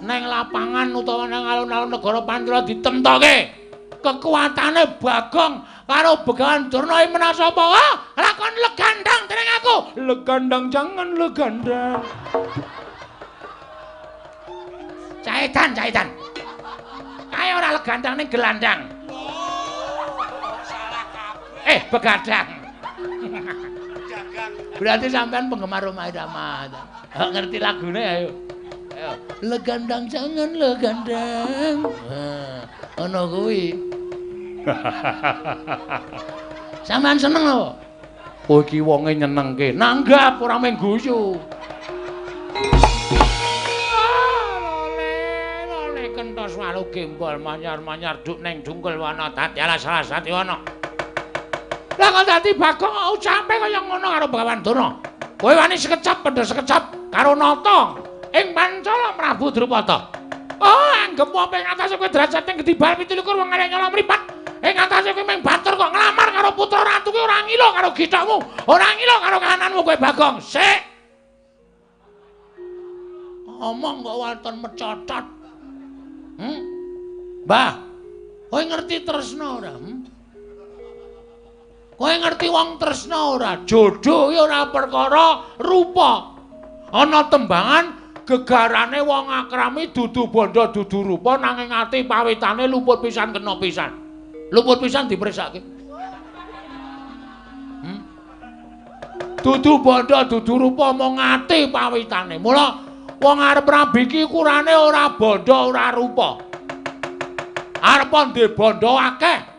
Neng lapangan utawa nang alun-alun negara Pancala ditemtoke. Kekuatane Bagong karo Begawan Durna iki menang sapa? Ah, lakon legandang dening aku. Legandang jangan legandang. Caitan, caitan. Kae ora legandang ning gelandang. Salah kabeh. Begadang. Dagang. Berarti sampean penggemar Rhoma Irama. Oh, ngerti lagune ayo. Ayo. Legandang jangan legandang. Nah, ono kuwi. Sampean seneng apa? Kowe iki wonge nyenengke. Nanggap ora mung guyu. Ah, lole, lole kentos walu gembol manyar-manyar duk neng dungkul wana dadi alas alas dadi wana. Lah kok dadi Bagong kok ucape kaya ngono karo Begawan Durna. Kowe wani sekecap pendha sekecap karo nata ing Pancala Prabu Drupada. Oh, anggep apa ing atase kowe derajate gedhi bal 27 wong elek nyolong mripat. Ing atase kowe mung batur kok nglamar karo putra ratu kuwi ora ngilo karo githokmu, ora ngilo karo kahananmu kowe Bagong. Sik. Omong kok waton mecocot. Mbah, kowe ngerti tresna ora? Kowe ngerti wong tresna ora? Jodoh ki ora perkara rupa. Ana tembangan gegarane wong akrami dudu bondo dudu rupa nanging ati pawitane luput pisan kena pisan. Luput pisan dipriksake. Dudu bondo dudu rupa mung ati pawitane. Mula wong arep rabi iki ukurane ora bondo ora rupa. Arep ndek bondo akeh.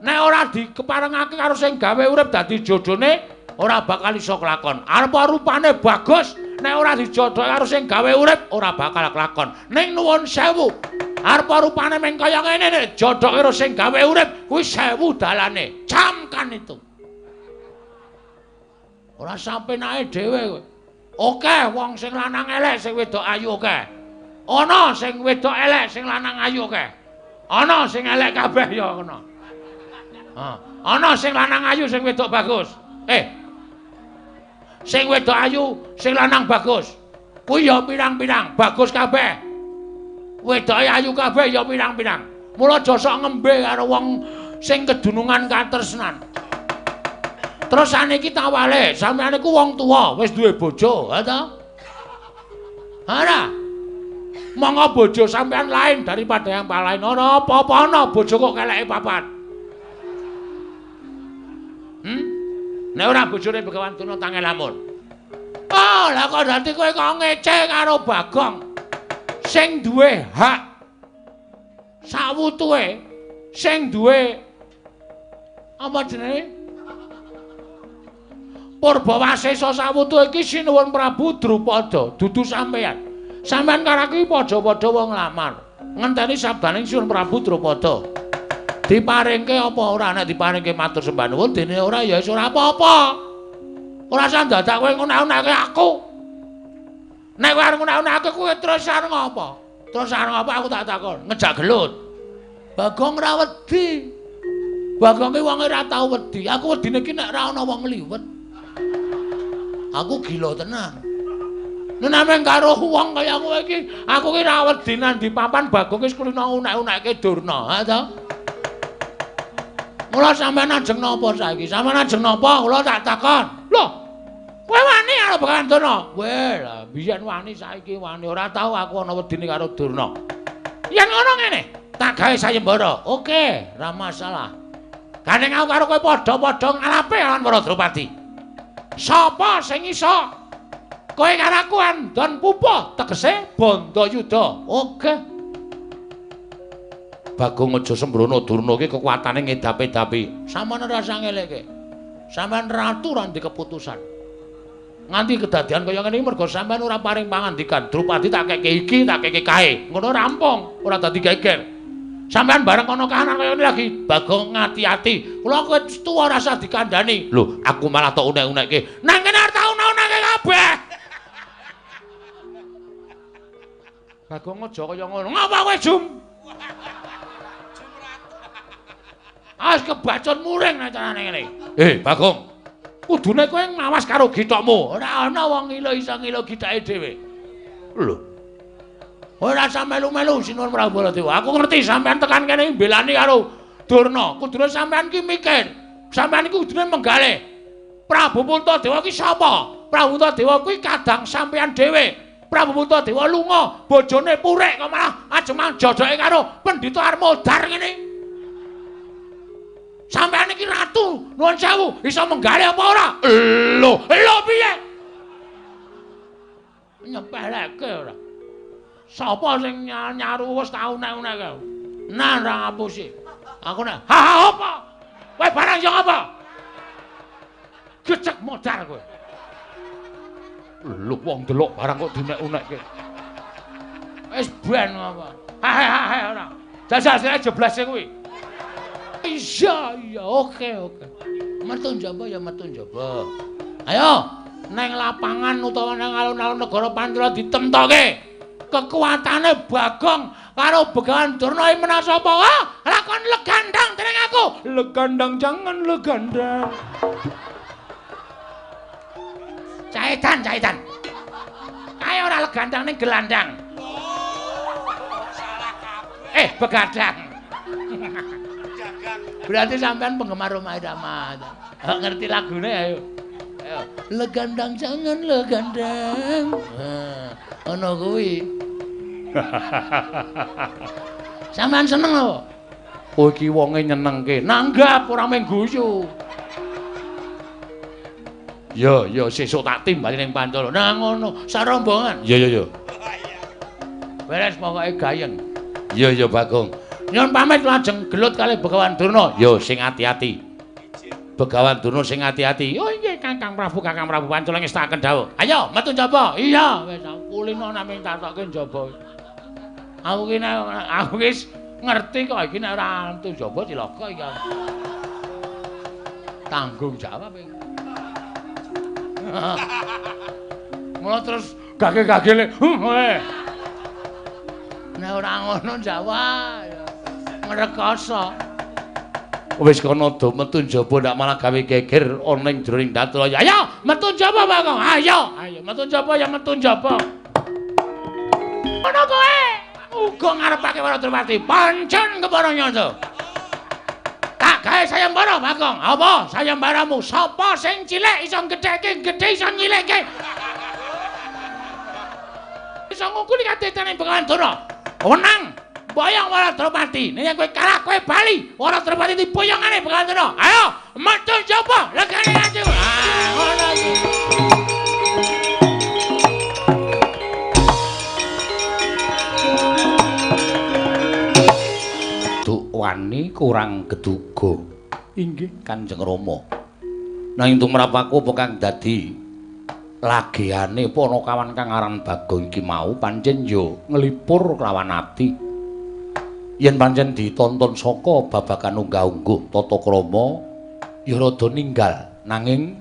Nek ora dikeparengake karo sing gawe urip dadi jodhone ora bakal iso kelakon. Arep rupane bagus, nek ora dijodhoke karo sing gawe urip ora bakal kelakon. Ning nuwun sewu, arep rupane mung kaya ngene nek jodhoke karo sing gawe urip kuwi sewu dalane. Camkan itu. Ora sampenake dhewe kowe. Oke, wong sing lanang elek sing wedok ayu oke. Ana sing wedok elek sing lanang ayu oke. Ana sing elek kabeh ya ngono. Ana sing lanang ayu sing wedok bagus. Sing wedok ayu sing lanang bagus. Kuwi ya pirang-pirang, bagus kabeh. Wedoke ayu kabeh ya pirang-pirang. Mula aja sok ngembe karo wong sing kedunungan katresnan. Terus saniki tawale, sampeyan iku wong tuwa, wis duwe bojo, ha ta? Ora. Monggo bojo sampeyan lain daripada yang lain. Ora apa-apa ana bojo kok keleke papat. Nek ora bojone Begawan Durna tange lamun. Oh, lah kok dadi kowe kok ngece karo Bagong sing duwe hak sawutuhe, sing duwe apa jenenge? Purbawasesa sawutuhe iki Sinuwun Prabu Drupada, dudu sampeyan. Sampeyan karo aku padha-padha wong lamar. Ngenteni sabdaning Sinuwun Prabu Drupada. Diparingke apa ora? Nek diparingke matur sembah nuwun, dene ora ya wis ora apa-apa. Ora usah dadak kowe ngunek-unekke aku. Nek kowe arep ngunek-unekke kowe terus arep ngopo? Terus arep ngopo aku tak takon? Ngejak gelut. Bagong ora wedi. Bagong ki wonge ora tau wedi. Aku wedine ki nek ora ana wong ngliwet. Aku gila tenan. Nek nameng karo wong kaya kowe iki, aku ki ora wedi nang di papan Bagong ki kulino unek-unekke Durna, ha ta? Mula sampeyan ajeng napa saiki? Sampeyan ajeng napa? Kula tak takon. Lho, kowe wani karo Begawan Durna? Weh, lah biyen wani saiki wani. Ora tau aku ana wedine karo Durna. Yen ngono ngene, tak gawe sayembara. Oke, ora masalah. Gandeng aku karo kowe padha-padha ngalape lawan para Drupadi. Sapa sing iso? Kowe karo aku andon pupuh, tegese Bandayuda. Oke. Bagong aja sembrono, Durna iki kekuatane ngedapi-dapi. Sampeyan ora usah ngeleke. Sampeyan ratu ora ndek keputusan. Nganti kedadian kaya ngene iki mergo sampeyan ora paring pangandikan. Drupadi tak keke iki, tak keke kae. Ngono rampung, ora dadi geger. Sampeyan bareng ana kahanan kaya ngene lagi, Bagong ngati-ati. Kula kowe tuwa ora usah dikandhani. Lho, aku malah tok unek-unekke. Nang kene arep tak unek-unekke kabeh. Bagong aja kaya ngono. Ngapa kowe, Jum? As kebacon muring nek carane ngene. Bagong. Kudune kowe ngawas karo githokmu. Ora ana wong ngilo iso ngilo githake dhewe. Lho. Ora usah melu-melu Sinuwun Prabu Baladewa. Aku ngerti sampean tekan kene mbelani karo Durna. Kudune sampean ki mikir. Sampean iki kudune menggalih. Prabu Puntadewa ki sapa? Prabu Puntadewa kuwi kadang sampean dhewe. Prabu Puntadewa lunga, bojone purik kok malah ajeng jojoke karo Pendhita Armodar ngene. Sampean iki ratu, nuwun sewu, iso menggalih apa ora? Lho, lho piye? Nyepeleke ora. Sapa sing nyaru wis tau nek-nek kae? Nah, ora ngapusi. Aku nek, ha ha apa? Kowe barang yo apa? Gecek modar kowe. Lho wong delok barang kok dinek-unekke. Wis ben apa? Ha ha ha ora. Jajal sira jeblase kuwi. Iya, iya, oke, oke. Metu njaba ya metu njaba. Ayo, neng lapangan utawa nang alun-alun negara Pancala ditemtoke. Kekuatane Bagong karo Begawan Durna iki menang sapa? Ah, lakon legandang dening aku. Legandang jangan legandang. Caitan, caitan. Kae ora legandang ning gelandang. Salah kabeh. Begadang. Berarti sampean penggemar Rhoma Irama. Ngerti lagune ayo. Ayo. Legandang jangan legandang. Nah, ono kuwi. Sampean seneng apa? Kowe iki wonge nyenengke. Nanggap ora mung guyu. Ya, ya sesuk tak timbali ning Pancala. Nah ngono, sarombongan. Ya, ya, ya. Beres pokoke gayeng. Ya, ya Bagong. Nyuwun pamit lajeng gelut kalih Begawan Durna. Ya sing ati-ati. Begawan Durna sing ati-ati. Oh nggih Kakang Prabu, Kakang Prabu Pancala ngestakaken dawuh. Ayo metu njaba. Iya, wis kulino namung tatokke njaba. Aku ki aku wis ngerti kok iki nek ora metu njaba cilaka iki. Tanggung jawab iki. Mula terus gage-gagele. Nek ora ngono jawab. Ngrekoso. Wis kono do metu njaba ndak malah gawe geger ana ing jroning datul. Ayo metu njaba Bagong. Ayo, ayo metu njaba ya metu njaba. Ngono kowe. Uga ngarepake Wara Drupadi. Pancen kepara nyata. Tak gawe sayembara Bagong. Apa sayembaramu? Sapa sing cilik iso gedheke, gedhe iso nyilikke. Iso ngungkuli katetane Begawan Durna. Wenang. Boyong Wara Drupadi. Nek kowe kalah kowe bali. Wara Drupadi diboyongane Begawan Durna. Ayo, metu njaba, legane ati. Ah, ngono iki. Duk wani kurang geduga. Inggih Kanjeng Rama. Nanging tumrap aku apa kang dadi lageane panakawan kang aran Bagong iki mau pancen yo nglipur kelawan ati. Yen pancen ditonton saka babagan unggah-ungguh tata krama ya rada ninggal, nanging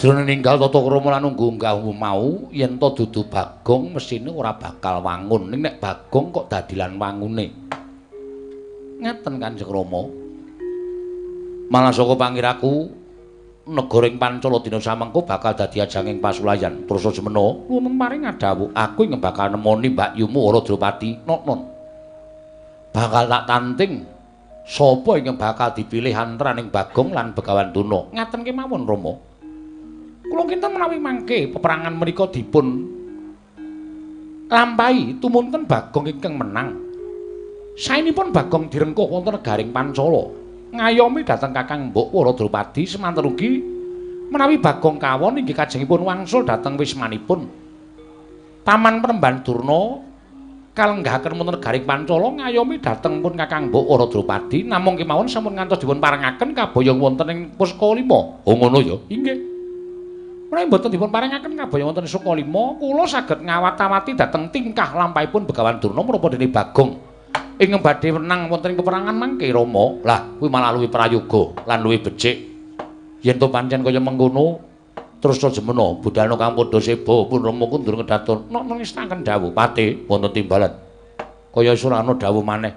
jroning ninggal tata krama lan unggah-ungguh mau yen to dudu Bagong mesine ora bakal wangun. Ning nek Bagong kok dadilan wangune. Ngaten Kanjeng Rama. Malah saka pangiraku negara ing Pancala dina samengko bakal dadi ajanging pasulayan. Terus semena wonten paring ngadhawuh aku ing bakal nemoni mbakyumu Wara Drupadi. Nonon. Bakal tak tanting sapa ingkang bakal dipilih antaraning Bagong lan Begawan Durna. Ngaten kemawon Rama. Kula kinten menawi mangke peperangan menika dipun lampahi tumunten Bagong ingkang menang. Saenipun Bagong direngkuh wonten negaring Pancala. Ngayomi dhateng Kakang Mbok Wara Drupadi semanten ugi menawi Bagong kawon inggih kajengipun wangsul dhateng wismanipun. Paman Penemban Durna kalenggahaken wonten negaring Pancala ngayomi dhateng pun Kakang Mbok Wara Drupadi namung kemawon sampun ngantos dipun parengaken kaboyong wonten ing Pusaka Lima. Oh ngono ya? Inggih. Menawi mboten dipun parengaken kaboyong wonten Pusaka Lima, kula saged ngawat-awati dhateng tingkah lampahipun Begawan Durna menapa dene Bagong ingkang badhe menang wonten ing peperangan mangke Rama. Lah kuwi malah luwih prayoga lan luwih becik. Yen to pancen kaya mengkono terus jemena budalna kang padha seba pun Rama kundur ngedaton. Nok nestaken dawuh pate wonten timbalan. Kaya ora ana dawuh maneh.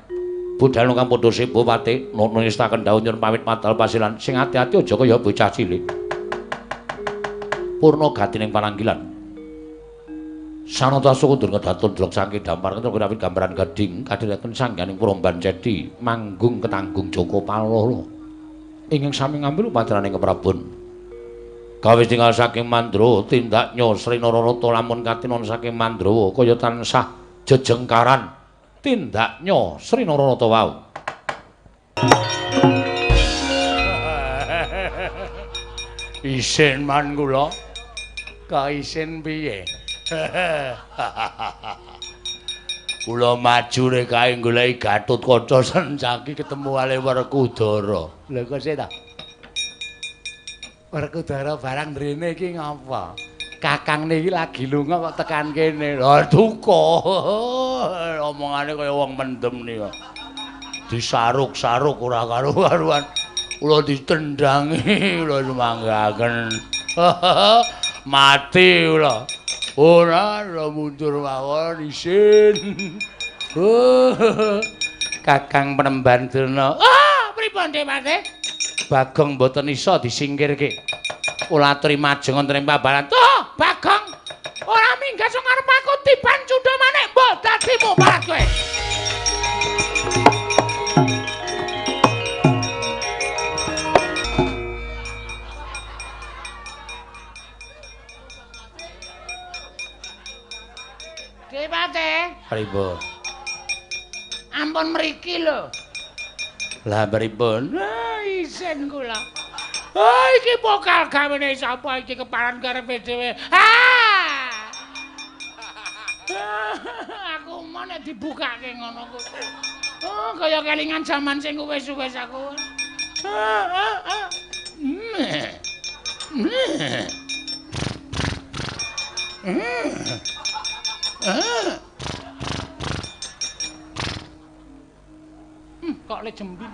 Budalna kang padha seba pate nok nestaken dawuh nyuwun pamit madal pasilan. Sing ati-ati aja kaya bocah cilik. Purna gatining pananggilan. Sanata sukundur kedaton delok saking dampar ketemu rawit gambaran gading kadhiraken sangganing Puromban Ceti manggung ketanggung Joko Palolo ingkang sami ngambil upacarane keprabon. Kawis tinggal saking Mandra tindaknya Sri Nararata lamun katinon saking Mandrawa kaya tansah jejengkaran tindaknya Sri Nararata wau. Isin man kula. Ka isin piye? Kula maju rek kae goleki Gatotkaca Sencaki ketemu kali Werkudara. Lha kok sik ta? Werkudara barang mrene iki ngapa? Kakang niki lagi lunga kok tekan kene. Lha duka. Omongane kaya wong mendem nika. Disaruk-saruk ora karu-karuan. Kula ditendangi, kula sumanggaken. Mati kula. Ora mundur mawon isin. Kakang Penemban Durna. Ah, pripun Dewate? Bagong mboten iso disingkirke. Kula aturi majeng wonten ing pabaran. Oh, Bagong. Ora minggat sing arep aku tiban cundha manik mbok dadimu parat kowe. Dewate. Pripun? Ampun mriki lho. Lah pripun? Ah, isin kula. Oh, iki pokal gawene sapa iki keparan karepe dhewe. Ah! Aku mau nek dibukake ngono ku. Oh, kaya kelingan jaman sing wis-wis aku. Kok le jembin.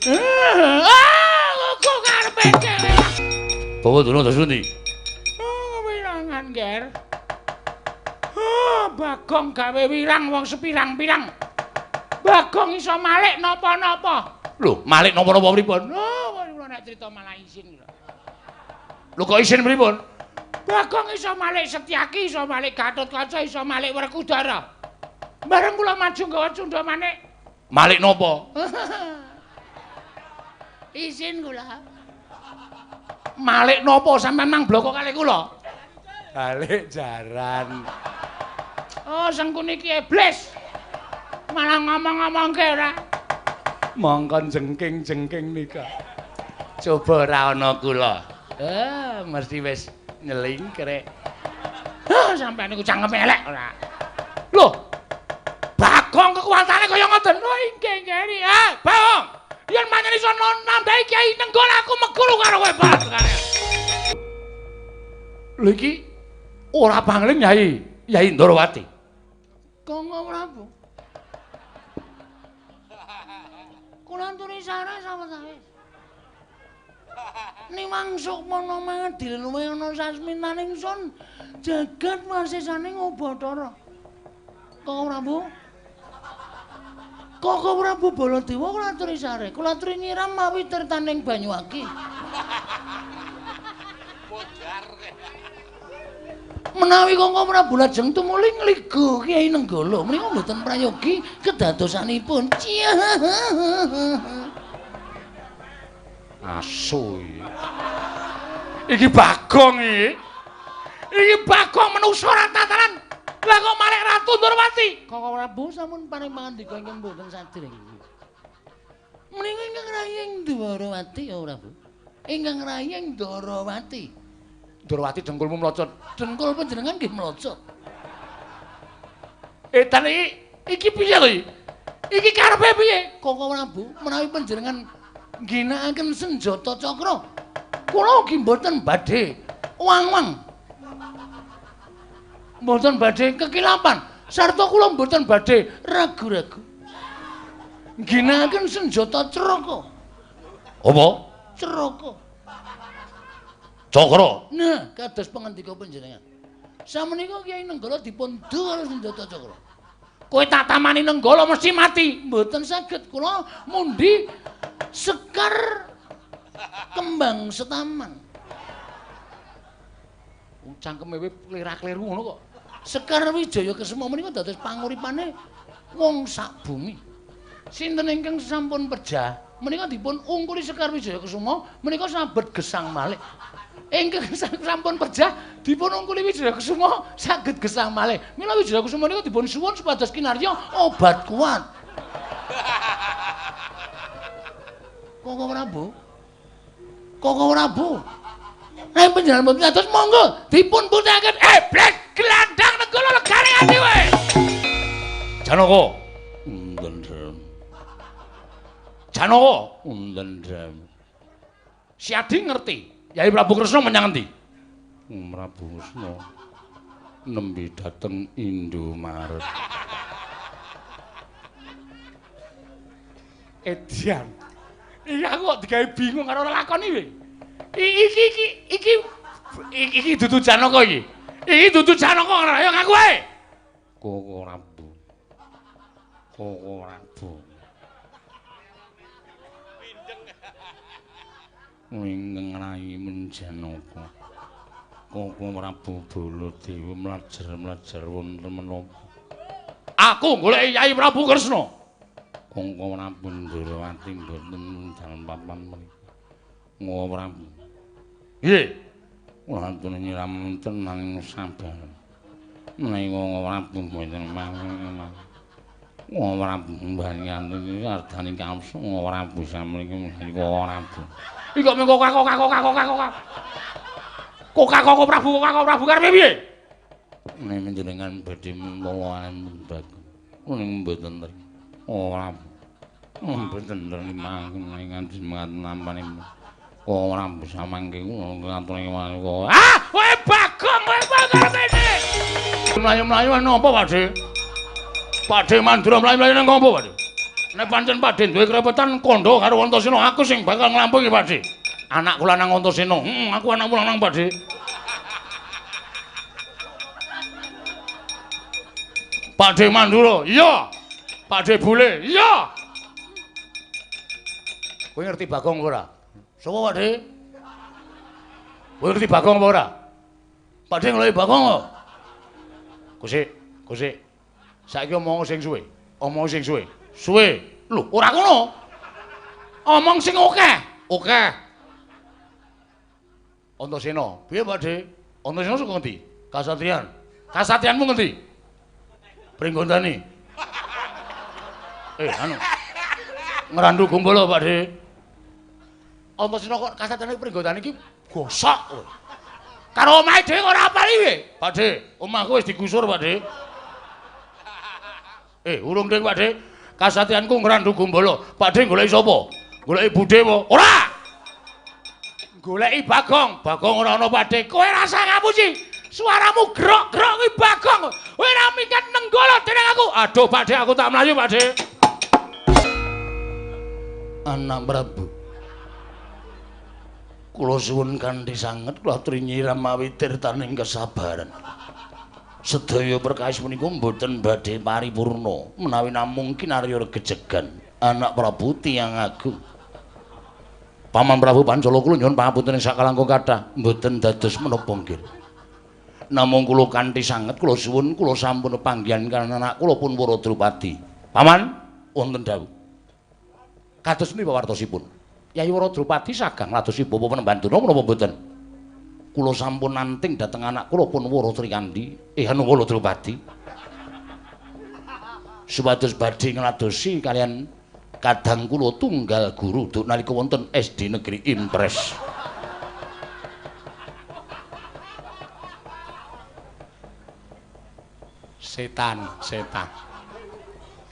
Ah, kok karepe dhewe. Bawa durung terus pundi? Oh, wirangan, Ger. Oh, Bagong gawe wirang wong sepirang-pirang. Bagong iso malik napa-napa. Lho, malik napa-napa pripun? Oh, kula nek crita malah isin kula. Lho kok isin pripun? Bagong iso malik Setyaki, iso malik Gatotkaca, iso malik Werkudara. Bareng kula maju nggawa cundha manik. Malik napa? Isin kula. Malik napa sampean mang bloko kalih kula? Balik jaran. Oh, Sengkuni iki iblis. Malah ngomong-ngomongke ora. Mongkon jengking-jengking nika. Coba ora ana kula. Eh, mesti wis nyelingkrek. Hah, sampean niku cangkeme elek ora. Lho. Bagong kekuatane kaya ngoten. Oh, inggih nggih. Ah, Bagong. Yen pancen iso nambahi Kyai Nenggala aku meguru karo kowe bareng. Lho iki ora pangling Yai, Yai Ndorowati. Kanggo Prabu. Kula anturi sare sawetawis. Niwang sukmana mangadil luwih ana sasmitaning sun jagat wasisaning Ubathara. Kanggo Prabu. Koko Prabu Baladewa kula aturi sare, kula aturi nyiram mawi tirtaning Banyuwangi. Menawi Koko Prabu lajeng tumuli ngligo Kyai Nenggala menika mboten prayogi kedadosanipun. Asu iki. Iki Bagong iki. Iki Bagong menungsa ora tataran. Lah kok malik Ratu Ndorowati? Koko Prabu sampun paring pangandika ingkang mboten sadèrèng. Menika ingkang raying Ndorowati ya Prabu. Ingkang raying Ndorowati. Ndorowati dengkulmu mlocot. Dengkul panjenengan nggih mlocot. Edan iki iki piye to iki? Iki karepe piye? Koko Prabu menawi panjenengan ngginakaken senjata cakra, kula ugi mboten badhe wang-wang. Mboten badhe kekilapan sarta kula mboten badhe ragu-ragu. Ngginakaken senjata craka. Apa? Craka. Cakra. Nah, kados pangandika panjenengan. Samenika Kyai Nenggala dipun du karo senjata cakra. Kowe tak tamani Nenggala mesti mati. Mboten saged kula mundi sekar kembang setaman. Cangkeme wae klera-kleru ngono kok. Sekar Wijaya Kesuma menika dados panguripane wong sak bumi. Sinten ingkang sampun pejah menika dipun ungkuli Sekar Wijaya Kesuma menika sabet gesang malih. Ingkang sampun pejah dipun ungkuli Wijaya Kesuma saged gesang malih. Mila Wijaya Kesuma menika dipun suwun supados kinarya obat kuat. Koko Prabu. Koko Prabu. Nek panjenengan mboten dados monggo dipun putihake. Blek glandang negara legane ati kowe. Janaka. Wonten dalem. Janaka. Wonten dalem. Si Adi ngerti. Yai Prabu Kresna menyang endi? Prabu Kresna nembe dateng Indomaret. Edian. Iki aku kok digawe bingung karo lakon iki. Iki dudu Janaka iki. Iki dudu Janaka, ayo ngaku ae. Koko Prabu. Koko Prabu. Ingkang rai Menjanaka. Koko Prabu Baladewa mlajar-mlajar wonten menapa? Aku goleki Yai Prabu Kresna. Koko Prabu Ndrawati mboten dalem papan mriki. Koko Prabu. Nggih. Kula aturi nyiram wonten nanging sabar. Menawi Koko Prabu mboten mangke. Koko Prabu mbanyanti ardani kamsa Koko Prabu samriki Koko Prabu. Iki kok mung kokak. Kokak Prabu, kokak Prabu karepe piye? Nek panjenengan badhe mulawan ning mboten mriki. Ora. Mboten mriki nganti nampane. Ora bisa mangke ngaturi kok. Ah, kowe Bagong, kowe karepe piye? Mlayu-mlayu napa, Pakde? Pakde Mandura mlayu-mlayu nang ngopo, Pakde? Nek pancen Pakde duwe krepetan kandha karo Antasena, aku sing bakal nglampungi, Pakde. Anakku lanang Antasena. Heeh, aku anakmu lanang, Pakde. Pakde Mandura, iya. Pakde Bule, iya. Kowe ngerti Bagong ora? Sapa, Pakde? Kowe ngerti Bagong apa ora? Pakde ngeloki Bagong kok. Kusik, kusik. Saiki omong sing suwe, omong sing suwe. Suwe. Lho, ora ngono. Omong sing akeh, akeh. Antasena, piye Pakde? Antasena saka ngendi? Kasatriyan. Kasatriyanmu ngendi? Pringgondani. Anu. Ngrandu Gumbala, Pakde. Antasena kok kasatriyane Pringgondani iki gosok kowe. Karo omahe dhewe ora apal iki, Pakde. Omahku wis digusur, Pakde. Urung ding, Pakde. Kasatriyanku Ngrandu Gumbala. Pakde goleki sapa? Goleki budhe apa? Ora. Goleki Bagong. Bagong ora ana, Pakde. Kowe rasa ngapusi. Suaramu grok-grok kuwi Bagong. Kowe ora minggat nenggala dening aku. Aduh, Pakde, aku tak mlayu, Pakde. Anak Prabu. Kula suwun kanthi sanget kula aturi nyiram mawi tirtaning kesabaran. Sedaya perkawis menika mboten badhe paripurna menawi namung kinarya regejegan Anak Prabu tiyang agung. Paman Prabu Pancala kula nyuwun pangapunten sakalangkung kathah mboten dados menapa nggih. Namung kula kanthi sanget kula suwun kula sampun panggihan kaliyan anak kula pun Wara Drupadi. Paman wonten dawuh. Kados pundi pawartosipun? Yai Wara Drupadi sagang ngladosi bapa Penemban Durna menapa mboten? Kula sampun nanting dhateng anak kula pun Wara Trikandi, anu Wara Drupadi. Supados badhe ngladosi kaliyan kadang kula tunggal guru duk nalika wonten SD Negeri Impres. Setan, setan.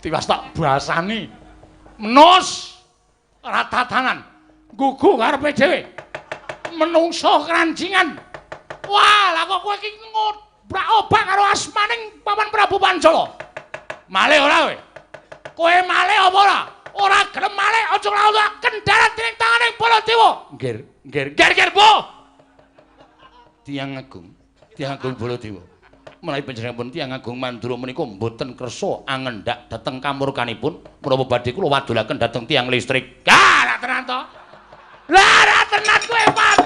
Tiwas tak basani. Menus ratatanan. Gugu karepe dhewe. Menungso krancingan. Wah, lah kok kowe iki ngobrak-obak karo asmaning Paman Prabu Pancala. Malih ora kowe? Kowe malih apa ora? Ora gelem malih aja nglawan kendharat dening tanganing Baladewa. Nggir, nggir, nggir, nggir, Bu. Tiyang agung, tiyang agung Baladewa. Menawi panjenenganipun tiyang agung Mandura menika mboten kersa angendhak dhateng kamurkanipun, menapa badhe kula wadulaken dhateng tiyang listrik. Gah, ra tenan to. Lah, ra tenan kowe, Pak.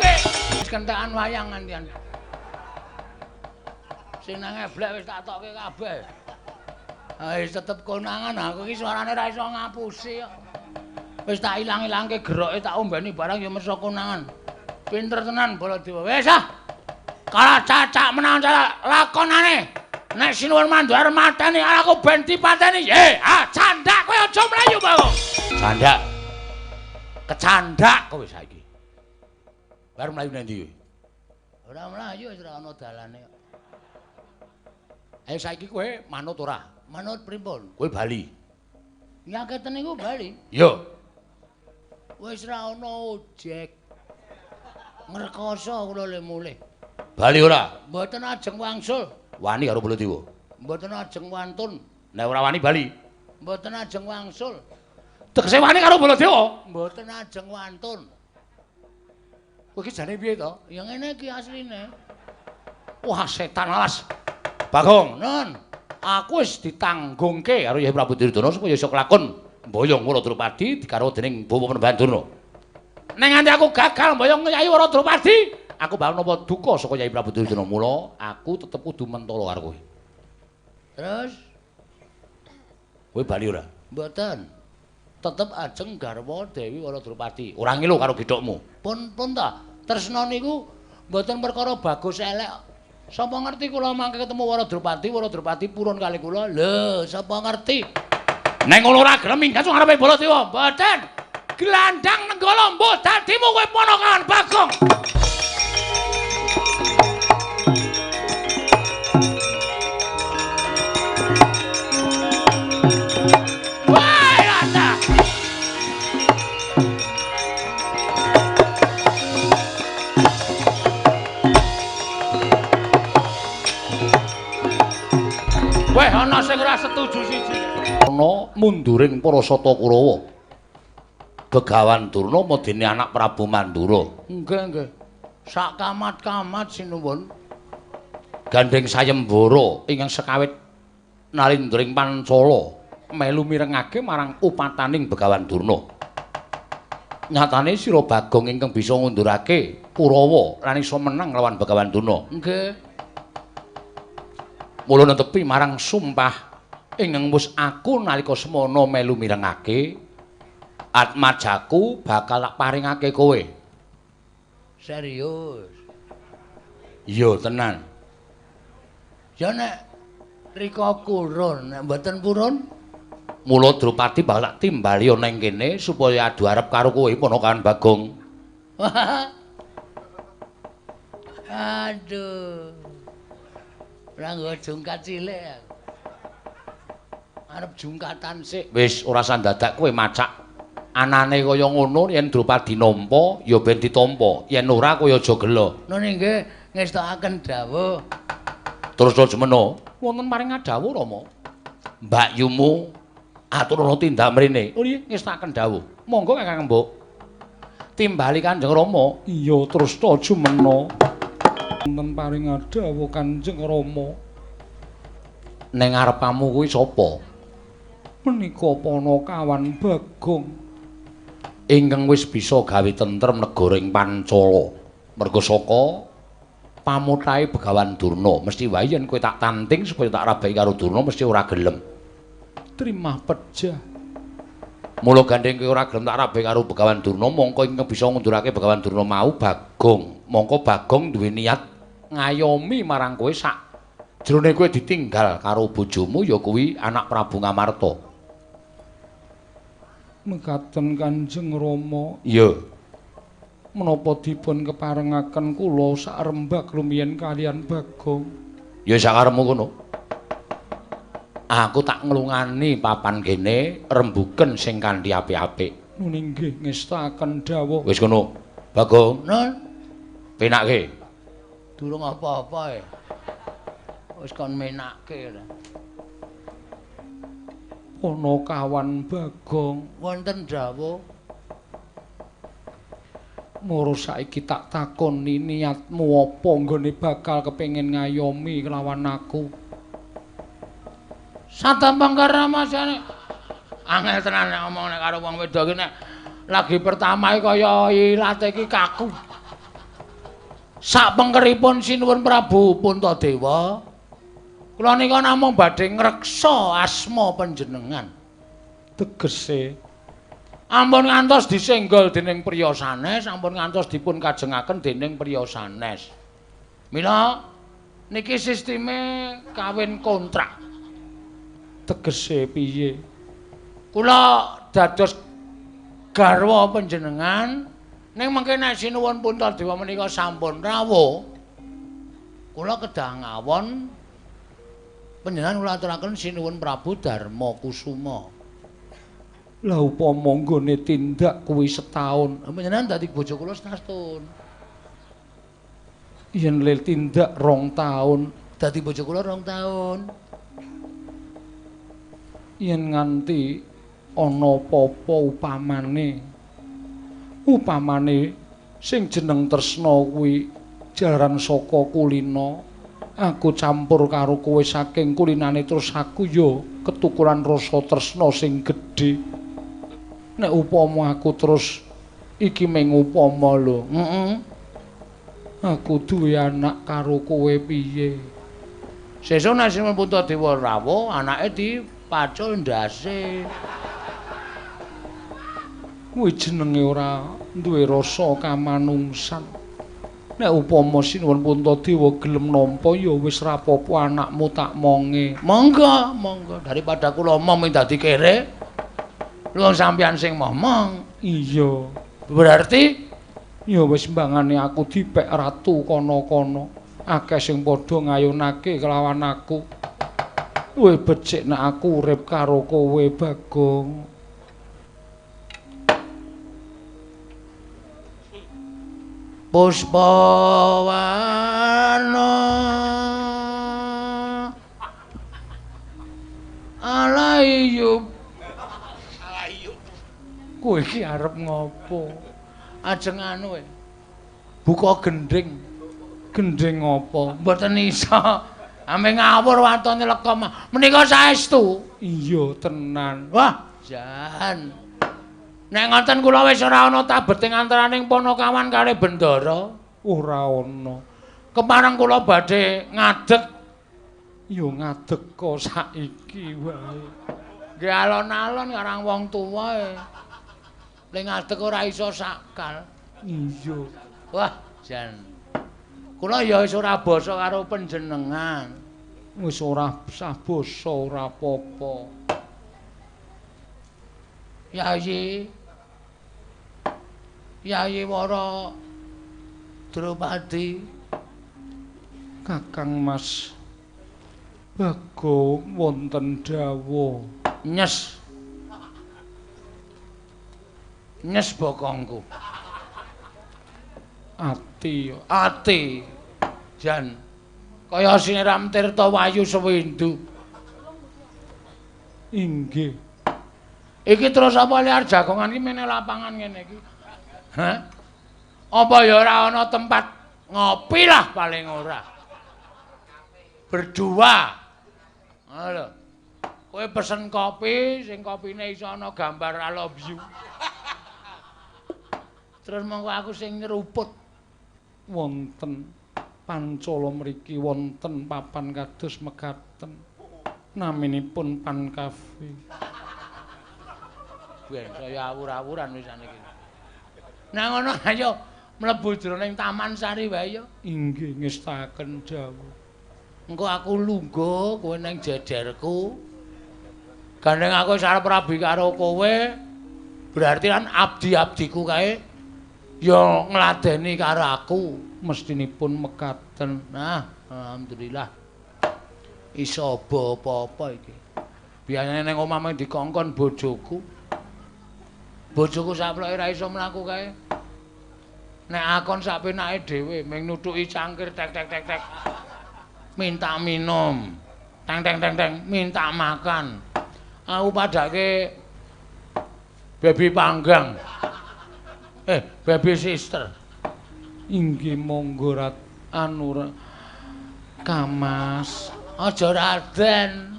Wis kentekan wayang ngantian. Sing nang eblek wis tak tokke kabeh. Wis tetep konangan aku iki suarane ora iso ngapusi kok. Wis tak ilang-ilangke geroke tak ombeni barang ya meso konangan. Pinter tenan Baladewa. Wis ah. Kalah cacak menang cacak lakonane. Nek Sinuwun Mandura mateni aku ben dipateni. Ah candak kowe aja mlayu, Bagong. Candak. Kecandak kowe saiki. Bar mlayu nang ndi kowe? Ora mlayu wis ora ana dalane. Ayo saiki kowe manut ora? Manut pripun? Kowe bali. Nyaketen niku bali. Iya. Wis ora ana ojek. Ngrekoso kula le mulih. Bali ora? Mboten ajeng wangsul. Wani karo Baladewa. Mboten ajeng wantun. Nek ora wani bali. Mboten ajeng wangsul. Tegese wani karo Baladewa? Mboten ajeng wantun. Kowe iki jane piye to? Ya ngene iki asline. Wah, setan alas. Bagong, Non, aku wis ditanggungke karo Yai Prabu Duryudana supaya iso kelakon mboyong Wara Drupadi digarwa dening Bapak Panembahan Durna. Nek nganti aku gagal mboyong Yai Wara Drupadi, aku bakal nampa duka saka Yai Prabu Duryudana. Mula aku tetep kudu mentolo karo kowe. Terus kowe bali ora? Mboten. Tetep ajeng garwa Dewi Wara Drupadi. Ora ngilu karo gethukmu. Pun pun ta. Tresna niku mboten perkara bagus elek. Sapa ngerti kula mangke ketemu Wara Drupadi, Wara Drupadi purun kali kula. Lho, sapa ngerti? Nek ngono ora gelem minggat ngarepe Baladewa. Mboten. Glandang Nenggala mbuh dadimu kowe ponakan Bagong. Weh, ana sing ora setuju siji. Ana munduring para sata Kurawa. Begawan Durna madene anak Prabu Mandura. Nggih, nggih. Sak kamat-kamat sinuwun. Gandeng sayembara ingkang sekawit nalindring Pancala melu mirengake marang upataning Begawan Durna. Nyatane sira Bagong ingkang bisa ngundurake Kurawa lan iso menang lawan Begawan Durna. Nggih. Mula netepi marang sumpah ingkang wis aku nalika semana melu mirengake atmajaku bakal tak paringake kowe. Serius? Iya tenan. Ya nek rika kurun, nek mboten purun, mula Drupadi bakal tak timbali ana ing kene supaya adu arep karo kowe ponakan Bagong. Aduh. Ora nggo jungkat cilik aku. Arep jungkatan sik. Wis ora usah dadak kowe macak. Anane kaya ngono yen Drupadi nampa ya ben ditampa, yen ora kowe aja gela. Nun inggih ngestokaken dawuh. Terus aja meno. Wonten paring dawuh Rama. Mbakyumu aturana tindak mrene. Oh iya ngestokaken dawuh. Monggo Kakang Mbok. Timbali Kanjeng Rama. Iya terus aja meno. Wonten paring dawuh Kanjeng Rama. Ning ngarepamu kuwi sapa? Menika panakawan Bagong ingkang wis bisa gawe tentrem negara ing Pancala. Merga saka pamutahe Begawan Durna, mesti wae yen kowe tak tanting supaya tak rabeki karo Durna mesti ora gelem. Trimah pejah. Mula gandeng kowe ora gelem tak rabeki karo Begawan Durna, mongko ingkang bisa ngundurake Begawan Durna mau Bagong. Mongko Bagong duwe niat ngayomi marang kowe sak jrone kowe ditinggal karo bojomu ya kuwi anak Prabu Ngamarta. Mekaten Kanjeng Rama. Iya. Menapa dipun keparengaken kula sak rembag rumiyin kalian Bagong? Ya sakarepmu kono. Aku tak nglungani papan kene rembuken sing kanthi apik-apik. Nun inggih ngestakaken dawuh. Wis kono. Bagong. Nun. Penakke. Durung apa-apa e. Wis kon menakke. Panakawan Bagong. Wonten dawuh. Moro saiki tak takoni niatmu apa nggone bakal kepengin ngayomi kelawan aku. Satembang karamasane. Angel tenan nek omong nek karo wong wedok iki nek lagi pertama iki kaya ilate iki kaku. Sak pengkeripun Sinuwun Prabu Puntadewa, Kula nika namung badhe ngreksa asma panjenengan. Tegese ampun ngantos disenggol dening priya sanes, ampun ngantos dipun kajengaken dening priya sanes. Mila niki sisteme kawin kontrak. Tegese piye? Kula dados garwa panjenengan ning mengke nek Sinuwun Puntadewa menika sampun rawuh, kula kedah ngawon panjenengan kula aturaken Sinuwun Prabu Darma Kusuma. Lah upama nggone tindak kuwi setahun, panjenengan dadi bojo kula setahun. Yen le tindak 2 taun, dadi bojo kula 2 taun. Yen nganti ana apa-apa upamane sing jeneng tresna kuwi jalaran saka kulina, aku campur karo kowe saking kulinane terus aku ya ketukulan rasa tresna sing gedhe. Nek upama aku terus iki mung upama lho, aku duwe anak karo kowe piye? Sesuk nek Sinuwun Puntadewa rawuh, anake dipacul ndase. Kuwi jenenge ora duwe rasa kamanungsan. Nek upama Sinuwun Puntadewa gelem nampa ya wis ra apa-apa, anakmu tak monge. Monggo, monggo, daripada kula omong dadi kere. Lho sampeyan sing momong. Iya. Berarti ya wis mbangane aku dipek ratu kono-kono. Akeh sing padha ngayunake kelawan aku. Luwih becik nek aku urip karo kowe, Bagong. Puspawana alaiyub. Alaiyub. Kowe iki arep ngopo? Ajeng anu buka gendhing. Gendhing apa? Mboten iso. Ame ngawur watone lekom. Menika saestu. Iya tenan. Wah, jan. Nek ngoten kula wis ora ana tabeting antaraning Panakawan kalih Bendara. Ora ana. Kepareng kula badhe ngadeg. Ya ngadeg kok saiki wae. Nggih alon-alon karang wong tuwa e. Nek ngadeg ora iso sakal. Iya. Wah, jan. Kula ya wis ora basa karo panjenengan. Wis ora sah basa ora apa-apa. Yayi. Yayi Wara Drupadi. Kakang Mas Bagong wonten dawuh. Nyes. Nyes bokongku. Ati, ati. Jan kaya siniram tirta wayu sewindu. Inggih. Iki terus apa liar jagongan iki mene lapangan ngene iki? Hah? Apa ya ora ana tempat ngopi lah paling ora. Berdua. Lho. Kowe pesen kopi, sing kopine iso ana gambar I love you. Terus monggo aku sing nyeruput. Wonten pancala mriki wonten papan kados mekaten. Naminipun Pan Cafe. Ben saya awur-awuran wis saniki. Nah ngono ayo mlebu jroning Taman Sari wae ya. Inggih ngestakaken dawuh. Engko aku lungguh kowe nang jejerku. Gandeng aku wis arep rabi karo kowe, berarti kan abdi-abdiku kae ya ngladeni karo aku. Mestinipun mekaten. Nah, alhamdulillah. Iso apa-apa iki. Biasane nang omah mung dikongkon bojoku. Bojoku saploke ra iso mlaku kae. Nek akon sak penake dhewe mung nutuki cangkir tek tek tek tek. Minta minum. Teng teng teng teng minta makan. Aku padake baby panggang. Baby sister. Inggih monggo rat anu Kamas. Aja Raden.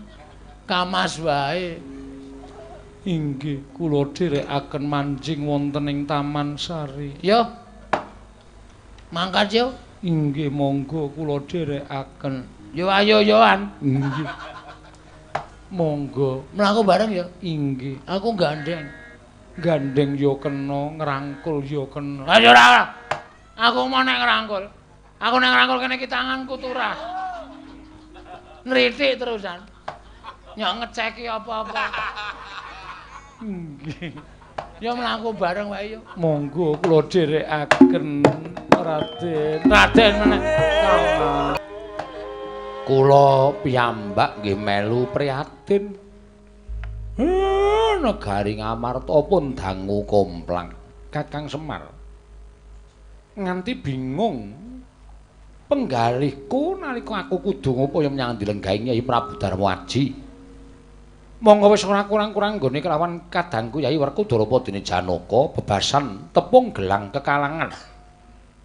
Kamas wae. Inggih kula dherekaken manjing wonten ing Taman Sari. Yo. Mangkat yo. Inggih monggo kula dherekaken. Yo ayo yoan. Nggih. Monggo. Mlaku bareng ya? Inggih. Aku gandeng. Gandeng yo kena, ngrangkul yo kena. Ayo ora. Aku mau nek ngrangkul. Aku nek ngrangkul kene iki tanganku turah. Nritik terusan. Nyok ngeceki apa-apa. Nggih. Ya mlaku bareng wae yo. Monggo kula dherekaken Raden. Raden meneh. Kula piyambak nggih melu prihatin. Negari Ngamarta pun dangu komplang. Kakang Semar nganti bingung penggalihku nalika aku kudu ngupaya menyang dilenggahing Kyai Prabu Darmaji. Monggo wis ora kurang-kurang nggone kelawan kadangku Yai Werkudara Padine Janaka bebasan tepung gelang kekalangan.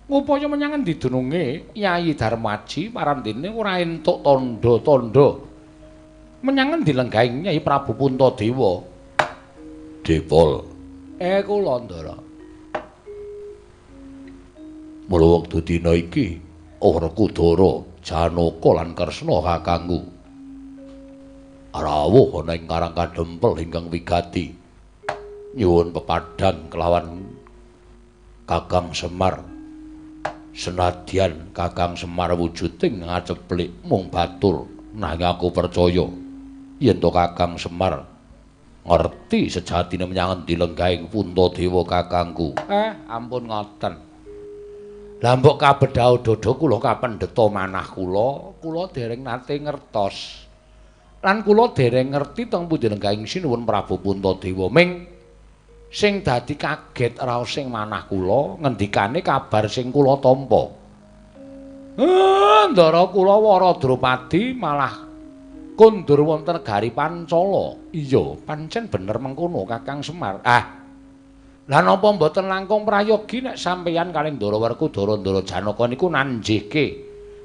Ngupaya menyang endi dununge Yai Darmaji parandene ora entuk tandha-tandha. Menyang endi lenggahing Yai Prabu Puntadewa? Depol. Kula Ndara. Mula wektu dina iki Werkudara, Janaka lan Kresna kakangku rawuh ana ing Karang Kadempel ingkang wigati. Nyuwun pepadhan kelawan Kakang Semar. Senadyan Kakang Semar wujuding ngaceplik mung batur, nanging aku percaya yen to Kakang Semar ngerti sejatine menyang endi lenggahing Puntadewa kakangku. Ampun ngoten. Lah mbok kabedhao dada kula kapendheta manah kula, kula dereng nate ngertos. Lan kula dereng ngerti teng pundi lenggahing Sinuwun Prabu Puntadewa. Ming sing dadi kaget raos sing manah kula ngendikane kabar sing kula tampa. Ndara kula Wara Drupadi malah kondur wonten negari Pancala. Iya, pancen bener mengkono Kakang Semar. Ah. Lah napa mboten langkung prayogi nek sampeyan kalih Ndara Werkudara Ndara Janaka niku nanjihke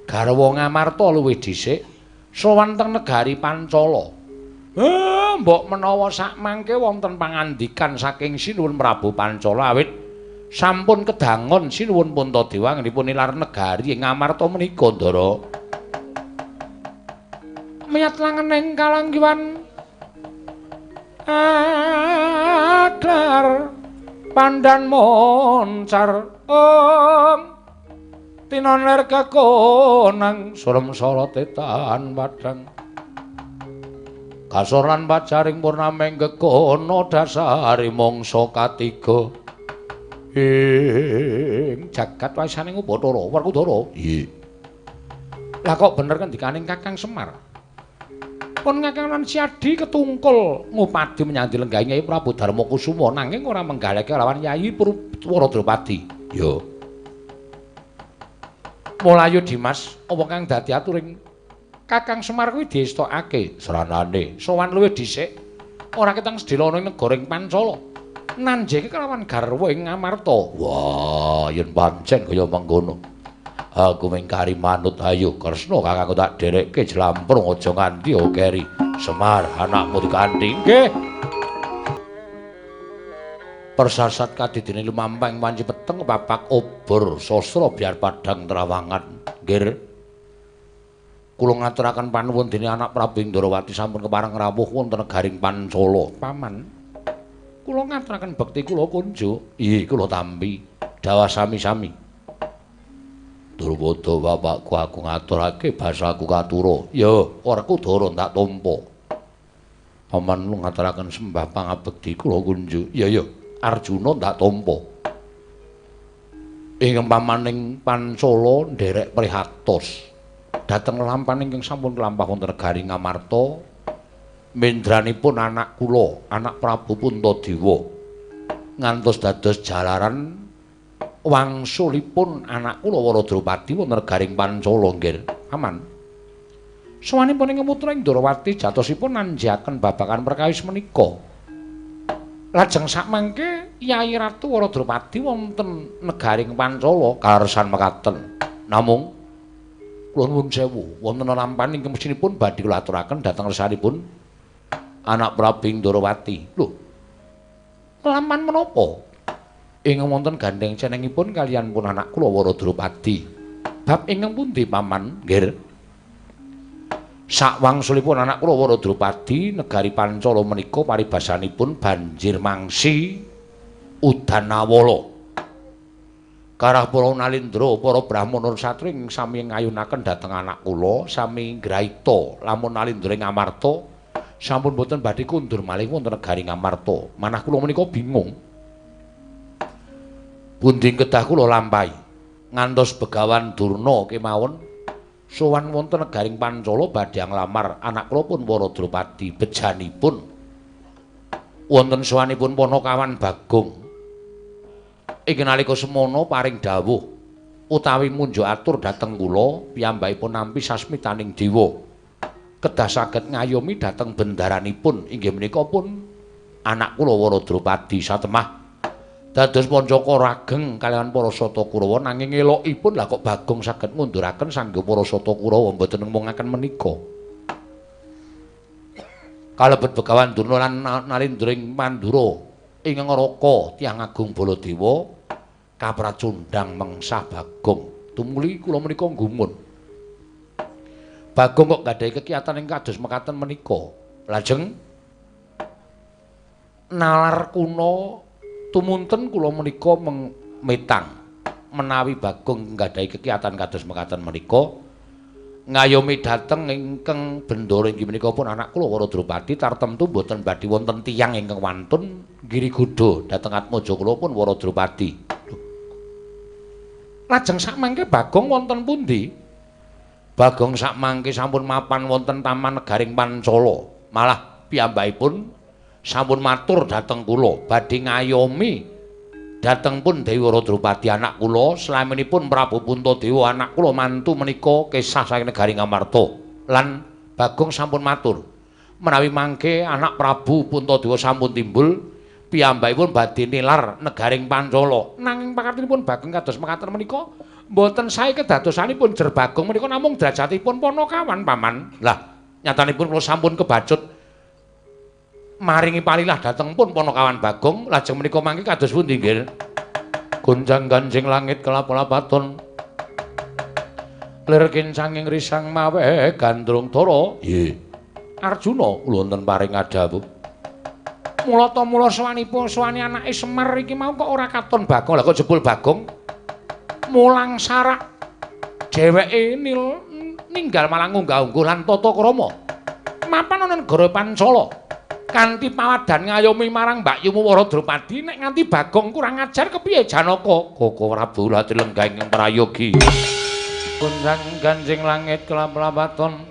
garwa Ngamarta luwih dhisik sowan teng negari Pancala. Mbok menawa sakmangke wonten pangandikan saking Sinuwun Prabu Pancala awit sampun kedangon Sinuwun Puntadewa anggenipun nilar negari ing Ngamarta menika Ndara. Miyat langening kalanggiwan aglar pandan moncar ong tinon ler kekonang surem sorote tan padang kasor lan pacaring purnameng gekono dasari mangsa katiga ing jagat wasaning Bathara Werkudara. Iya. Lah kok bener ngendikaning Kakang Semar? Pun Kakang lan Siadi ketungkul ngupadi menyang dilenggahi Kyai Prabu Darmakusuma nanging ora menggaleke lawan Yai Wara Drupadi. Ya. Mulayu Dimas, apa kang dadi aturing Kakang Semar kuwi diestokake sranane sowan luwih dhisik ora ketang sedhela ana ing negara ing Pancala. Nanjeke kelawan garwa ing Ngamarta. Wah, yen pancen kaya mengkono. Aku mung kari manut ayo Kresna kakangku tak dherekke jlamprung aja nganti keri. Semar anakmu dikanthi. Nggih. Persasat kadidene lumampang wanci peteng papak obor sastra biar padhang trawangan. Nggih. Kula ngaturaken panuwun dene anak Prabu Indrawati sampun kepareng rawuh wonten negaring Pancala. Paman, kula ngaturaken bekti kula kunjuk. Iya, kula tampi. Dawah sami-sami. Drupada bapakku aku ngaturake basaku katura. Ya, Werkudara tak tampa. Paman ngaturaken sembah pangabekti kula kunjuk. Ya, ya, Arjuna tak tampa. Ing pamaning Pancala nderek prihatos. Dhateng lampan ingkang sampun kelampah wonten negari Ngamarta, mendranipun anak kula, anak Prabu Puntadewa, ngantos dados jalaran wangsulipun anak kula Wara Drupadi wonten negaring Pancala nggih. Aman. Sowanipun ing putra Indrawati jatosipun nanjiaken babagan perkawis menika. Lajeng sakmangke Yai Ratu Wara Drupadi wonten negaring Pancala karesan mekaten. Namung kula nuwun sewu, wonten lampan ingkang mesinipun badhe kula aturaken dhateng resanipun anak Prabu Indrawati. Lho. Lampan menapa? Ing wonten gandeng cenengipun kaliyan pun anak kula Wara Drupadi. Bab ingkang pundi, Paman? Nggih. Sakwangsulipun anak kula Wara Drupadi negari Pancala menika paribasanipun banjir mangsi udan awala. Karah para nalindra, para brahmana satri sami ngayunaken dhateng anak kula, sami ngraita lamun nalindra ing Amarta sampun boten badhe kundur malih wonten negari Ngamarta. Manah kula menika bingung. Pundi kedah kula lampahi ngantos Begawan Durna kemawon sowan wonten negaring Pancala badhe nglamar anak kula pun Wara Drupadi bejanipun wonten sowanipun Panakawan Bagong. Iki nalika semono paring dawuh utawi munjuk atur dhateng kula piyambakipun nampi sasmitaning dewa kedah saged ngayomi dhateng bendaranipun inggih menika pun anak kula Wara Drupadi satemah dados Pancaka rageng kaliyan para Sata Kurawa nanging elokipun lah kok Bagong saged ngunduraken sangga para Sata Kurawa mboten ngomongaken menika. Kalebet Begawan Durna lan Nalindra ing Mandura ing Ngaraka tiyang agung Baladewa kapracundhang mengsah Bagong. Tumuli kula menika gumun. Bagong kok gadhahi kekiyatan ing kados mekaten menika. Lajeng nalar kuna tumunten kula menika metang menawi Bagong nggadahi kekiyatan kados mekaten menika ngayomi dhateng ingkang bendara inggih menika pun anak kula Wara Drupadi tartemtu mboten badhe wonten tiyang ingkang wantun nggiri godha dhateng atmaja kula pun Wara Drupadi. Lajeng sakmangke Bagong wonten pundi? Bagong sakmangke sampun mapan wonten Taman Negaring Pancala. Malah piyambakipun sampun matur dhateng kula badhe ngayomi dhateng pun Dewi Wara Drupadi anak kula slaminipun Prabu Puntadewa anak kula mantu menika kesah saking negari Ngamarta. Lan Bagong sampun matur menawi mangke anak Prabu Puntadewa sampun timbul piyambakipun badhe nilar negaring Pancala. Nanging pakartinipun Bagong kados mekaten menika mboten sae kedadosanipun jer Bagong menika namung derajatipun Panakawan paman. Lah nyatanipun kula sampun kebacut maringi palilah dhateng pun Panakawan Bagong lajeng menika mangke kados pundi nggih? Gonjang ganjing langit kelap-lapaton lir kincanging risang mawe gandrung dara. Nggih. Arjuna kula wonten paring adhawuh. Mulata mula sowanipun sowani anake Semar iki mau kok ora katon Bagong. Lah kok jebul Bagong mulang sarak dheweke ninggal malang unggah-ungguh lan tata krama. Mapan ana negara Pancala. Kanthi pawadan ngayomi marang Mbakyumu Wara Drupadi nek nganti Bagong kurang ajar kepiye Janaka? Koko Prabu lati lenggah ing prayogi. Gonjang ganjing langit kelap-lapaton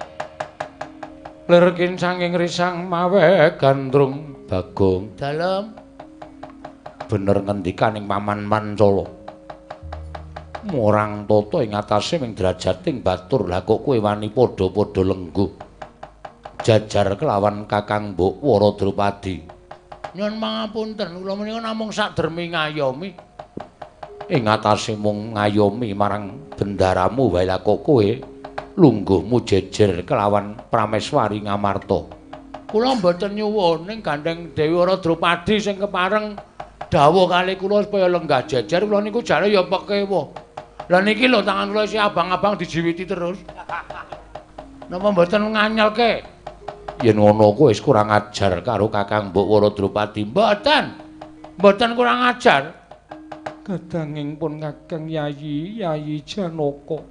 lir kincanging risang mawe gandrung. Bagong dalem bener ngendikaning paman Pancala. Murang tata ing atase ming derajating batur. Lah kok kowe wani padha-padha lengguh jajar kelawan Kakang Mbok Wara Drupadi. Nyuwun pangapunten, kula menika namung sakdermi ngayomi. Ing atase mung ngayomi marang bendaramu wae lah kok kowe lungguhmu jejer kelawan Prameswari Ngamarta. Kula mboten nyuwun ning gandeng Dewi Wara Drupadi sing kepareng dawuh kali kula supaya lenggah jejer kula niku jare ya pekewa. Lah niki lho tangan kula isih abang-abang dijiwiti terus. Napa mboten nganyelke? Yen ngono kowe wis kurang ajar karo Kakang Mbok Wara Drupadi. Mboten. Mboten kurang ajar. Kadanging pun Kakang Yayi, Yayi Janaka.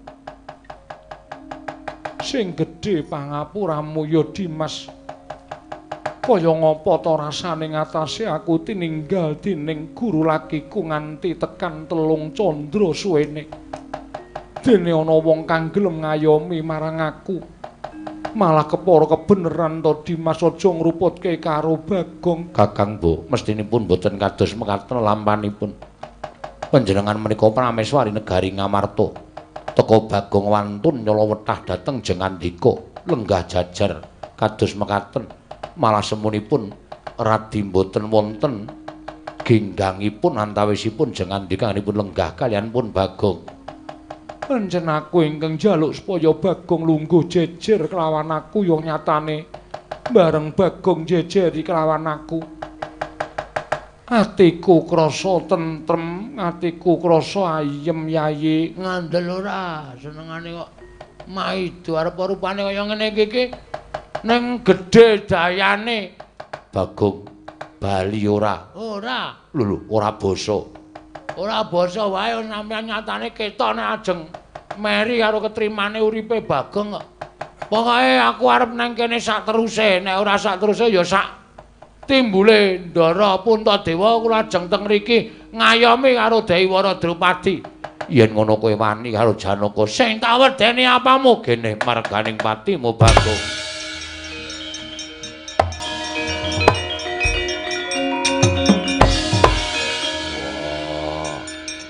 Sing gedhe pangapuramu ya Dimas. Kaya ngapa ta rasane ngatasé aku tininggal dening guru lakiku nganti tekan 3 candra suwene. Dene ana wong kang gelem ngayomi marang aku. Malah kepara kebeneran to Dimas aja ngruputke karo Bagong. Kakang Mbok, mestinipun mboten kados mekaten lampanipun. Panjenengan menika Prameswari negari Ngamarta. Teka Bagong wantun nyalowetah dhateng Jengandika, lenggah jajar kados mekaten. Malah semunipun radi mboten wonten ginggangipun antawisipun Jengandika-anipun lenggah kaliyan pun Bagong. Pancen aku ingkang njaluk supaya Bagong lungguh jejer kelawan aku ya nyatane bareng Bagong jejeri kelawan aku. Atiku krasa tentrem, atiku krasa ayem Yayi. Ngandel ora senengane kok Maido arep rupane kaya ngene iki iki ning gedhe dayane. Bagong bali ora? Ora. Lho lho, ora basa. Ora basa wae sampeyan nyatane ketok nek ajeng meri karo ketrimane uripe Bagong kok. Pokoke aku arep nang kene sak teruse, nek ora sak teruse ya sak timbule Ndara Puntadewa kula ajeng teng mriki ngayomi karo Dewi Wara Drupadi. Yen ngono kowe wani karo Janaka, sing tak wedeni apamu gene marganing patimu Bagong.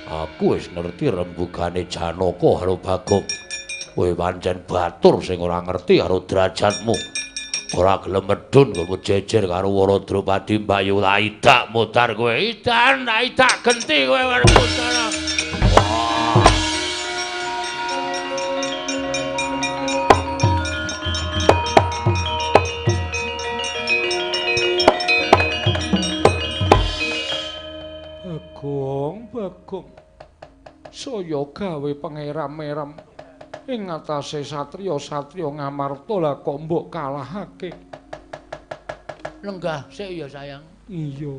Wah, aku wis ngerti rembugane Janaka karo Bagong. Kowe pancen batur sing ora ngerti karo derajatmu. Ora gelem medhun nggonmu jejer karo Wara Drupadi mbayu idak mudhar kowe. Idan, idak genti kowe Werkudara. Wah. Bagong, Bagong. Saya gawe pangeram-eram ing ngatasé satriya-satriya Ngamarta lah kok mbok kalahake. Lenggah sik ya sayang. Iya.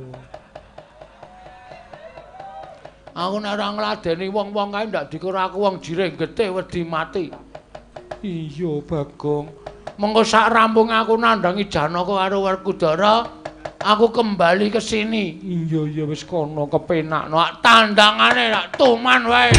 Aku nek ora ngladeni wong-wong kae ndak dikira aku wong jirih getih wedi mati. Iya, Bagong. Mengko sak rampung aku nandhangi Janaka karo Werkudara, aku kembali ke sini. Iya, iya wis kono kepenakno. Tandangane rak tuman wae.